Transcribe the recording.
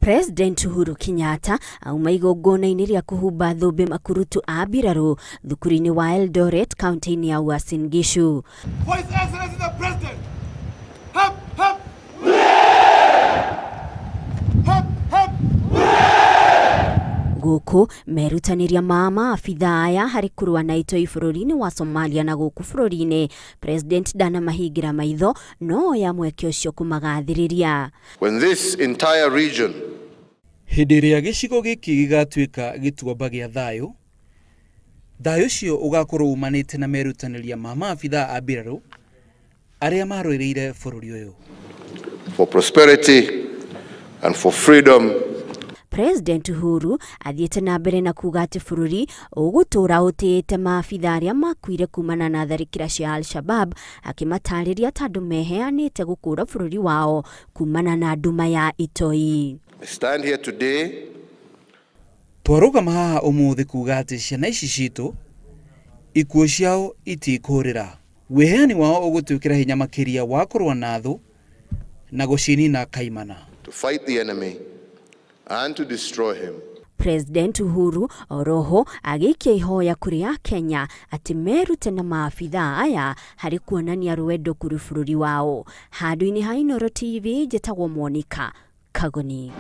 President Uhuru Kenyatta auma igongona-inĩ rĩa kũhumba thũmbĩ makurutu a mbirarũ thukuru-inĩ wa Eldoret kaunti-inĩ ya Uasin Gishu. For His Excellency the President. Hep, hep. Hep, hep. Gũkũ merutanĩria ma maabitha aya harĩ kũrũa na itoi bũrũri-inĩ wa Somalia na gũkũ bũrũri-inĩ, President ndanamahingĩra maitho no oya mweke ũcio kũmagathĩrĩria. When this entire region Hĩndĩ ĩrĩa gĩcigo gĩkĩ gĩgatuĩka gĩtuamba gĩa thayũ, thayũ ũcio ũgakorwo umanĩte na merutanĩria ma maabitha a mbirarũ arĩa marũĩrĩire bũrũri ũyũ. For prosperity and for freedom. President Uhuru athiĩte na mbere na kuga atĩ bũrũri ũgũtũũra ũtĩĩte maabitha arĩa makuire kumana na tharĩkĩra cia Al-Shabab, akĩmatarĩria ta andũ meheanĩte gũkũra bũrũri wao kumana na nduma ya itoi. I stand here today Twarũgama haha ũmũthĩ kuga atĩ ciana ici citũ ikuũ ciao itikũrĩra. Wĩheani wao ũgũtwĩkĩra hinya makĩria wa kũrũa na thũ na gũcinina kaimana. To fight the enemy and to destroy him. President Uhuru oroho agĩikia ihoya kũrĩ Akenya atĩ merute na maabitha aya harĩ kuonania rwendo kũrĩ bũrũri wao. Handũ-inĩ ha Inooro TV, njĩtagwo Monica Kagoni.